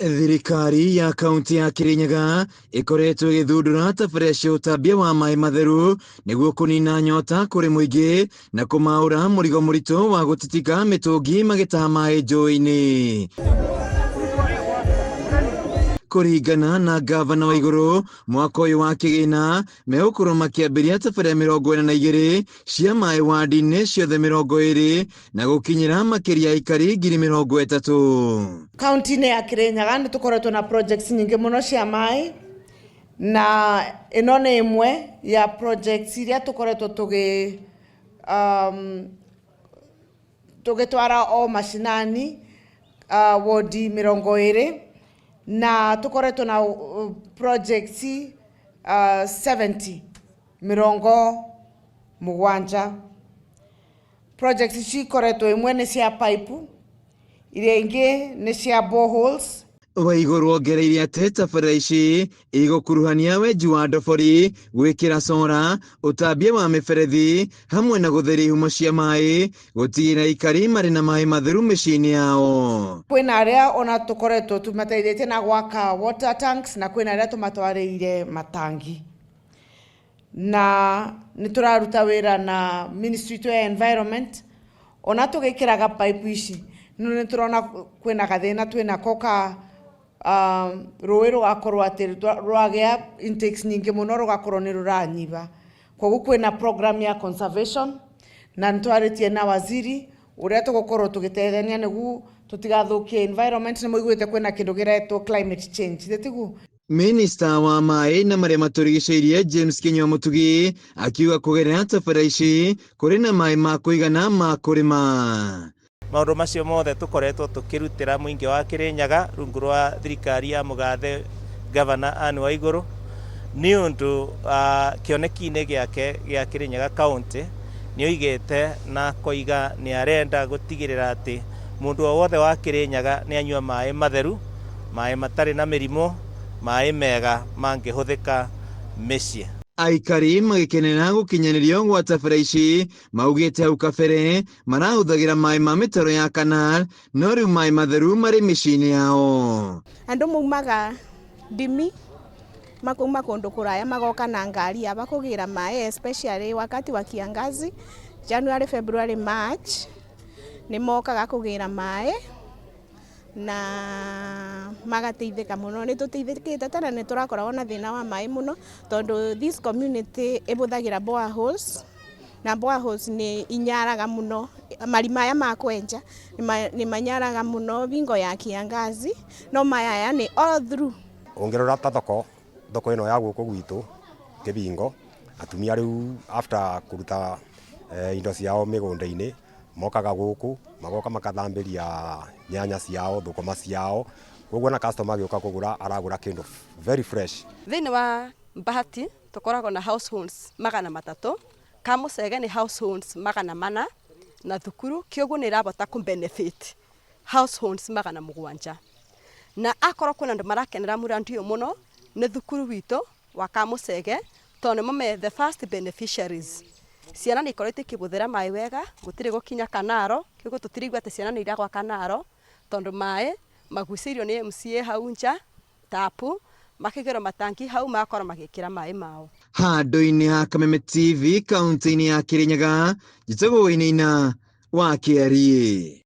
Thirikari ya kaunti ya Kirinyaga ĩkoretwo ĩgĩthundũra tabarĩra cia ũtambia wa maĩ matheru nĩguo kũnina nyota kũrĩ mũingĩ na kũmaũra mũrigo mũritũ wa gũtitika mĩtũngi magĩtaha maĩ njũĩ-inĩ. Kũringana na gavana wa igũrũ mwaka ũyũ wa kĩgĩna megũkorwo makĩambĩrĩria tabarĩra 42 cia maĩ wandi-inĩ ciothe 20 na gũkinyĩra makĩria aikari 30,000. Kaunti-inĩ ya Kirinyaga nĩ tũkoretwo na projects nyingĩ mũno cia maĩ, na ĩno nĩ ĩmwe ya projects iria tũkoretwo tũgĩtwara o macinani, wodi 20, na tũkoretwo na projects 70, 70. Projects ici ikoretwo imwe nĩ cia pipe, iria ingĩ nĩ cia boreholes. Waigũrũ ongereire atĩ tabarĩra ici igũkuruhania wenji wa ndobori, gwĩkĩra cora, ũtambia wa mĩberethi hamwe na gũtheria ihumo cia maĩ, gũtigĩrĩra aikari marĩ na maĩ matheru mĩciĩ-inĩ yao. Kwĩna arĩa ona tũkoretwo tũmateithĩtie na gwaka water tanks, na kwĩna arĩa tũmatwarĩire matangi, na nĩ tũraruta wĩra na ministry itũ ya environment. Ona tũgĩkĩraga pipe ici no nĩ tũrona kwĩna gathĩna twĩnako ka rũĩ rũgakorwo atĩ rwagĩa intakes nyingĩ mũno, rũgakorwo nĩ rũranyiba. Koguo kwĩna program ya conservation, na nĩ twarĩtie na waziri ũrĩa tũgũkorwo tũgĩteithania nĩguo tũtigathũkie environment. Nĩ mũiguĩte kwĩna kĩndũ kĩretwo climate change, tĩtiguo? Minista wa maĩ na marĩa matũrigicĩirie James Kinyua Mutugi akiuga kũgerera tabarĩra ici kũrĩ na maĩ ma kũigana ma kũrĩma. Maũndũ macio mothe tũkoretwo tũkĩrutĩra mũingĩ wa Kirinyaga rungu rwa thirikari ya mũgathe Gavana Anne Waigũrũ, nĩ ũndũ kĩoneki-inĩ gĩake gĩa Kirinyaga County nĩ oigĩte na akoiga nĩ arenda gũtigĩrĩra atĩ mũndũ o wothe wa Kirinyaga nĩ anyua maĩ matheru, maĩ matarĩ na mĩrimũ, maĩ mega mangĩhũthĩka mĩciĩ. Aikari magĩkenera gũkinyanĩrio gwa tabarĩra ici maugĩte hau kabere marahũthagĩra maĩ ma mĩtaro ya canal, no rĩu maĩ matheru marĩ mĩciĩ-inĩ yao. Andũ maumaga ndimi, makauma kũndũ kũraya, magoka na ngari aba kũgĩra maĩ, especially wakati wa kiangazi, January, February, March, nĩ mokaga kũgĩra maĩ na magateithĩka mũno. Nĩ tũteithĩkĩte tena nĩ tũrakoragwo na thĩna wa maĩ mũno, tondũ this community ĩbũthagĩra boreholes, na boreholes nĩ inyaraga mũno. Marima aya ma kwenja nĩ manyaraga mũno bingo ya kiangazi, no maya aya nĩ all through. Ũngĩrora ta thoko ĩno ya gũkũ gwitũ Kĩbingo, atumia rĩu after kũruta indo ciao mĩgũnda-inĩ mokaga gũkũ, magoka makathambĩria nyanya ciao, thũkũma ciao. Koguo na customer agĩũka kũgũra, aragũra kĩndũ very fresh. Thĩinĩ wa Bahati tũkoragwo na households 300, Kamũcege nĩ households 400, na thukuru kĩoguo nĩ ĩrabota kũ benefit households 700. Na akorwo kwĩna andũ marakenera mũrandi ũyũ mũno nĩ thukuru witũ wa Kamũcege, tondũ nĩmo me the first beneficiaries. Ciana nĩ ikoretwo ikĩhũthĩra maĩ wega, gũtirĩ gũkinya kanaro, kĩoguo tũtiraigua atĩ ciana nĩ iragwa kanaro, tondũ maĩ magucĩirio nĩ MCA hau nja tapu, makĩgĩrwo matangi hau, magakorwo magĩkĩra maĩ mao. Handũ-inĩ ha Kameme TV kaunti-inĩ ya Kirinyaga, njĩtagwo Wainaina wa Kĩariĩ.